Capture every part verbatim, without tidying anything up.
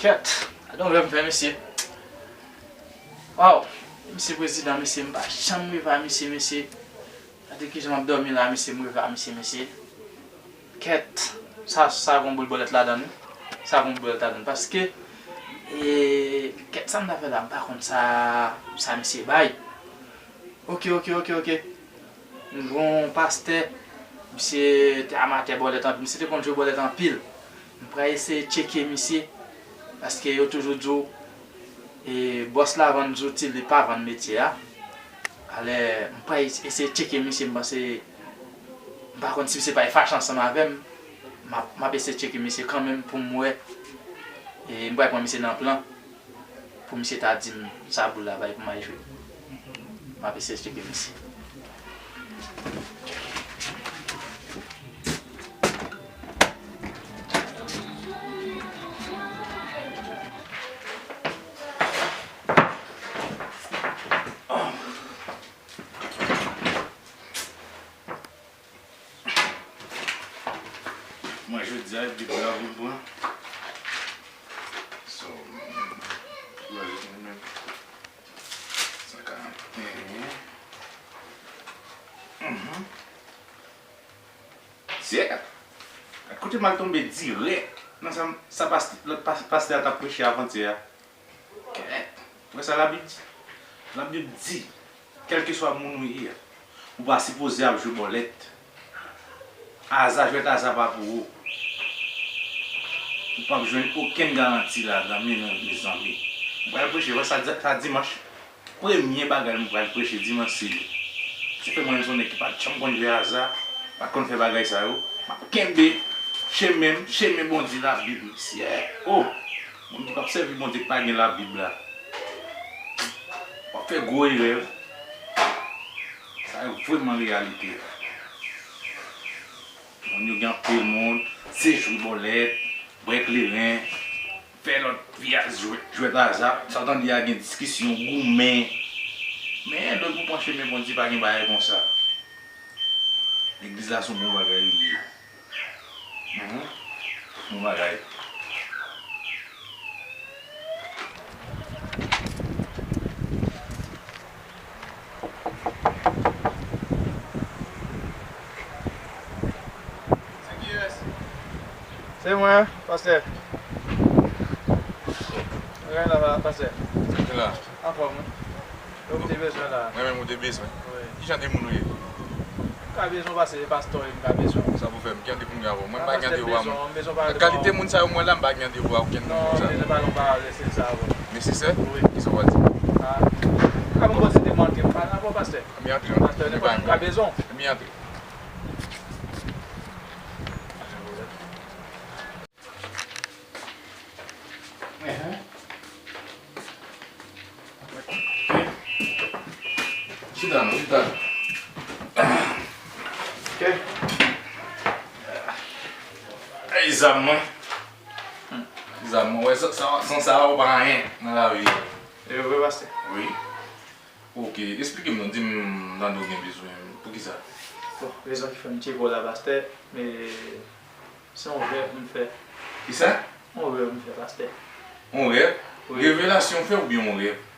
Kèt, gade yon lè m fè, mesye. Waw, mesye prezidan, mesye, m pa janm rive a misye, mesye. Gade kijan m ap dòmi la, mesye, m rive a misye, mesye. Kèt, sa, sa gon boul bòlèt ladan l, wi. Sa gon boul bòlèt ladan l, paske, e, kèt, sa m ta fè la, m pa konn sa, sa misye bay. Oke, oke, oke, oke. M gon pastè, misye te amatè bòlèt anpil, misye te konn jwe bòlèt anpil. M pral eseye tcheke misye, paske yo toujou di w, e, bòs la vann zouti, li pa vann metye a. Alè, m pral eseye tcheke misye, m panse, m pa konn si misye pral fache ansanm avè m. M ap, m ap eseye tcheke misye kanmenm pou m wè. E m pral pran misye nan plan pou misye ta di m sa boul la bay pou m al jwe. M ap eseye tcheke misye. Mwen jodi a, epi bra pou l pran. So, mwen jodi a menm. San karant. Mhm. Syèk! Gad kote m al tonbe dirèk nan sa, sa pastè, lòt pas- pastè a t ap preche avantyè a. Kèt! Ou wè sa Labib di? Labib di, kèlkeswa moun ou ye a, ou pa sipoze ap jwe bòlèt. Aza, jwèt aza pa pou ou. Ou p ap jwenn okenn garanti ladan, men non, mezanmi. M pral preche, wè sa, sa dimanch. Premye bagay m pral preche dimanch se li. Se fè mwen menm se yon nèg ki pa t janm konn jwe aza, pa t konn fè bagay sa yo. M ap kenbe chemen m, chemen Bondye, Labib, mesye. O! Moun ki p ap sèvi Bondye ki pa gen Labib la, w ap fè gwo erè. Sa yo vrèman reyalite. Moun yo gen anpil moun, se jwe bòlèt, bwè kleren, fè lòt vyaj, jwèt, jwèt aza. Sa w tande a gen diskisyon, goumen. Men lè pou pran chemen Bondye, pa gen bagay konsa. Legliz la se yon bon bagay li ye. Mhm. Bon bagay. Se kiyès? Se mwen, pastè. Mwen la, pastè. Mwen la. Anfòm, wi. Yo, m te bezwen la. Mwen menm ou te bezwen? Wi. Ki jan de moun ou ye? M ka bezwen pase, e pastè m ka bezwen. Sa pou fè m? Ki jan de moun gen avè w? Mwen m pa gen randevou a moun. Kalite moun sa yo mwen la, m pa gen randevou a okenn moun konsa. Non, m bezwen pale yon pawòl nesesè avè w. Nesesè? Wi. Kisa w pral di m? Ah. Kòman w te mande m pale avè w, pastè? Ann antre, ann antre. Pastè, nenpòt moun ka bezwen w. Ann antre. Chita non, chita. Ok. Ay, zam mwen. Zam mwen. Wè, sa, sa, san sa, ou pa anyen nan lavi. E vre, pastè? Wi. Ok, esplike m non, di m tande w gen bezwen. Poukisa? Bon, rezon ki fè m tcheke w la, pastè, men se yon rèv m fè. Kisa? Yon rèv m fè, pastè. Yon rèv? Wi. Revelasyon w fè oubyen yon rèv?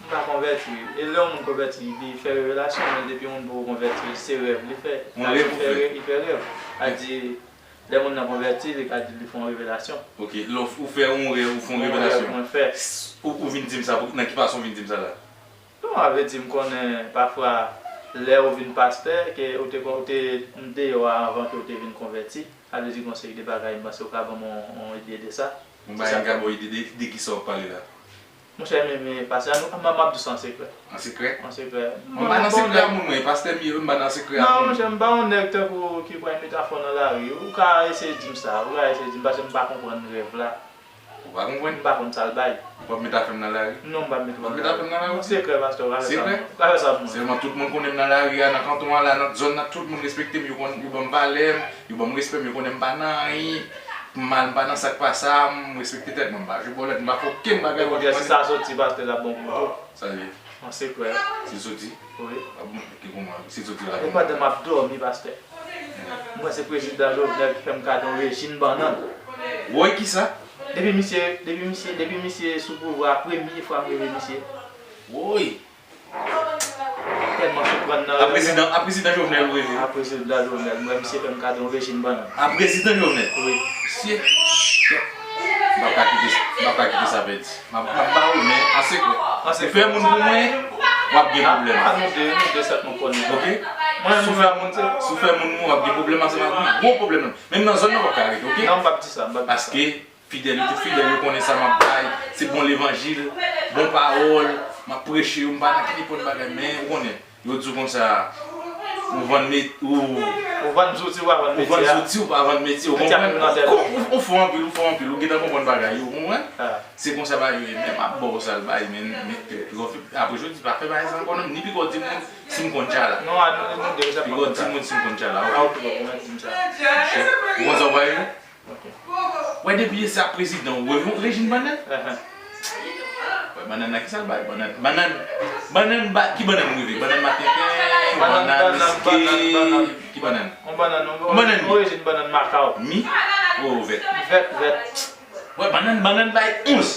M pa konvèti. E lè yon moun konvèti, li fè revelasyon, men depi yon moun poko konvèti, se rèv li fè. Yon rèv ou fè? Li fè rèv. A di, lè moun nan konvèti, li ka di li fè yon revelasyon. Ok, lè w fè yon rèv, ou fè yon revelasyon. Yon rèv mwen fè. Ou, ou vin di m sa, pou, nan ki fason w vin di m sa la? Non, sa vle di m konnen pafwa lè ou vin pastè, ke ou te, ou te deyò a anvan ke ou te vin konvèti. Sa vle di gon seri de bagay, m panse ou ka ban m yon, yon ide de sa. Yon bagay m ka ba w ide de, de kisa w ap pale la? Monchè, men, men, pastè, nou, m, m ap di w sa an sekrè. An sekrè? An sekrè. Mwen pa nan sekrè a moun, mwen, pastè m ye, m pa nan sekrè a moun. Non, monchè, m pa yon nèg tankou ki pran metafò nan lari. Ou ka eseye di m sa, ou ka eseye di m, paske m pa konprann rèv la. Ou pa konprann? M pa konn sa l bay. Ou p ap met afè m nan lari? Non, m p ap met ou nan lari. Ou p ap met afè m nan lari? Sekrè, pastè, ou ka fè sa pou mwen. Sekrè? Ou ka fè sa pou mwen. Sèlman tout moun konnen m nan lari a, nan kanton an la, nan zòn nan, tout moun respekte m, yo konn, yo ban m valè m, yo ban m respè m, yo konnen m pa nan anyen, m mal, m pa nan sa k pa sa, m respekte tèt mwen, m pa jwe bòlèt, m pa fè okenn bagay. Ebyen, si sa soti, pastè, l ap bon pou ou tou. Sa l ye? An sekrè. Si l soti? Wi. A bon, ki kòman? Si l soti la, kòman? E pandan m ap dòmi, pastè. Mwen se prezidan Jovenel ki fè m kado yon rejim bannann. Woy, kisa? Depi misye, depi misye, depi misye sou pouvwa, premye fwa m reve misye. Woy! Tèlman sou prann nan. A prezidan, a prezidan Jovenel ou reve? A prezidan Jovenel, m wè misye fè m kado yon rejim bannann. A prezidan Jovenel? Wi. Misye. M p ap ka kite, m p ap ka kite sa pèdi. M ap, m ap ba ou, men an sekrè. An sekrè. Ou fè moun pou mwen, w ap gen pwoblèm. A, nou de, nou de sèt nou konnen. Oke? Mwen, si w fè moun, si w fè moun mwen, w ap gen pwoblèm ansanm ak mwen. Gwo pwoblèm nan. Menm nan zòn nan, w p ap ka rete, oke? Non, m p ap di sa, m p ap di sa. Paske fidèl yo, tout fidèl yo konnen sa m ap bay, se bon levanjil, bon pawòl, m ap preche yo, m pa nan ki nenpòt bagay, men ou konnen, yo di w konsa, ou vann met, ou Ou vann zouti, ou pa vann ou vann metye a. Zouti, ou pa vann metye, ou Metye a konprann? Pou nan tèt Ou, ou, ou fò anpil, ou fò anpil, ou gentan konprann bagay yo, ou konprann? Ah. Se konsa bagay yo ye, men m ap ba w sa l bay, men, men, apre jodi, pa fè bagay sa ankò non, ni piko di moun si m konn tchala. Non, a nou, nou de, sa Piko di moun si m konn tchala, Ah, ok. Ou piko, ou mèt di m sa. Ou konn sa w bay yo? Ok. Wè depi sa prezidan ou wè yon rejim bannann? Wè bannann nan ki sa l bay? Bannann, bannann, bannann ba, ki bannann ou rive? Bannann matenpen, Bannann, bannann bannann, bannann, bannann. Ki bannann? Yon bannann, yon Yon bannann yon mi? Rejim bannann makaw. Mi? O vèt. Vèt, vèt. Wè bannann, bannann bay onz.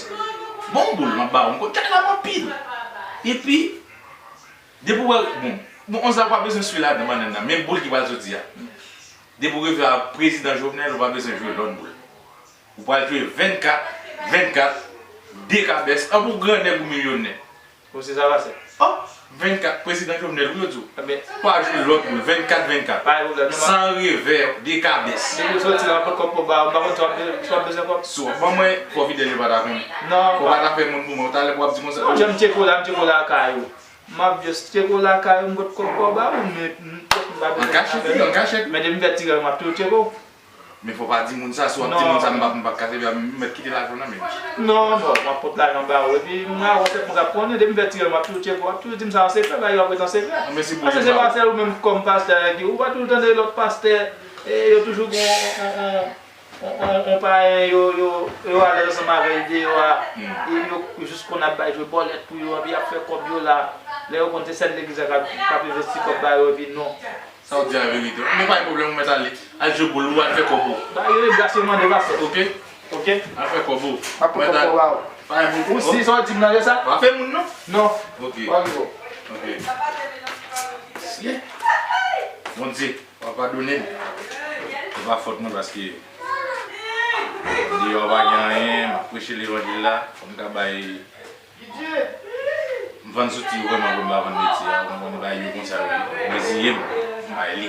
Bon boul, m ap ba ou, m konn tchala m anpil. Epi, depi w wè, bon, bon, onz la pa bezwen swi ladan bannann nan, men boul ki pral soti a. Depi w rive a prezidan Jovenel, ou pa bezwen jwe lòt boul. Ou pral jwe vennkat, vennkat, de kabès, an pou grannèg ou milyonè. Ou se sa pase? Oh! Vennkat, prezidan Jovenel, wi, yo di w. Ebyen, Pa jwe lòt boul, vennkat, vennkat. Pa gen pwoblèm, non, San revè, de kabès. Depi w soti la, w ap kòb pou ba, m pa konn si w ap bezwen kòb. Si w ap ban mwen, fò fidèl yo pa ta konnen. Non, Fò pa ta fè moun pou mwen, talè pou w ap di konsa. Non, jan m tcheke w la, m tcheke w lakay ou. M ap just tcheke w lakay ou, m pot kòb pou ba ou, men m, m pa bezwen An kachèt, wi, an kachèt. Men depi m fè ti rèv, m ap toujou tcheke w. Men fò pa di moun sa, si w ap di Non. moun sa, m p ap, m p ap ka sèvi, m mèt kite lajan w nan men m. Non, non, m ap pot lajan ba ou. Epi, m a wè se moun k ap konnen, depi m fè ti rèv, m ap toujou tcheke w, w ap toujou di m sa an sekrè, bagay yo ap ret an sekrè. An, men se boul Paske m se ba w. Pastè ou menm kòm pastè, ki ou pa toujou tande lòt pastè, e, yo toujou gon, on, on, on, on, on payen, yo, yo, yo alèz ansanm avè l deyò a, Hmm. e yo jis konn ap bay jwe bòlèt pou yo, epi y ap fè kòb yo la. Lè yo konn se sèl legliz la k ap, k ap envesti kòb ba yo, epi non. Sa w di a verite. Men pa gen pwoblèm, ou mèt ale. Al jwe boul ou, al fè kòb ou. Ba yo e bras yo mande pastè. Oke? Oke? Al fè kòb ou. M ap pran Mèt kòb al. Ou ba ou. Pa gen Ou pwoblèm. si sa w di m nan yo sa? Pa fè moun non. Non. Oke. Pa gen pwoblèm. Oke. Sye. Bondye, w a padone m. Se pa fòt mwen paske deyò pa gen anyen, m ap preche levanjil la, fò m ka bay M vann zouti yo vrèman pou m pa vann metye a, ou konprann, m bay yo konsa yo reziye m, m bay li.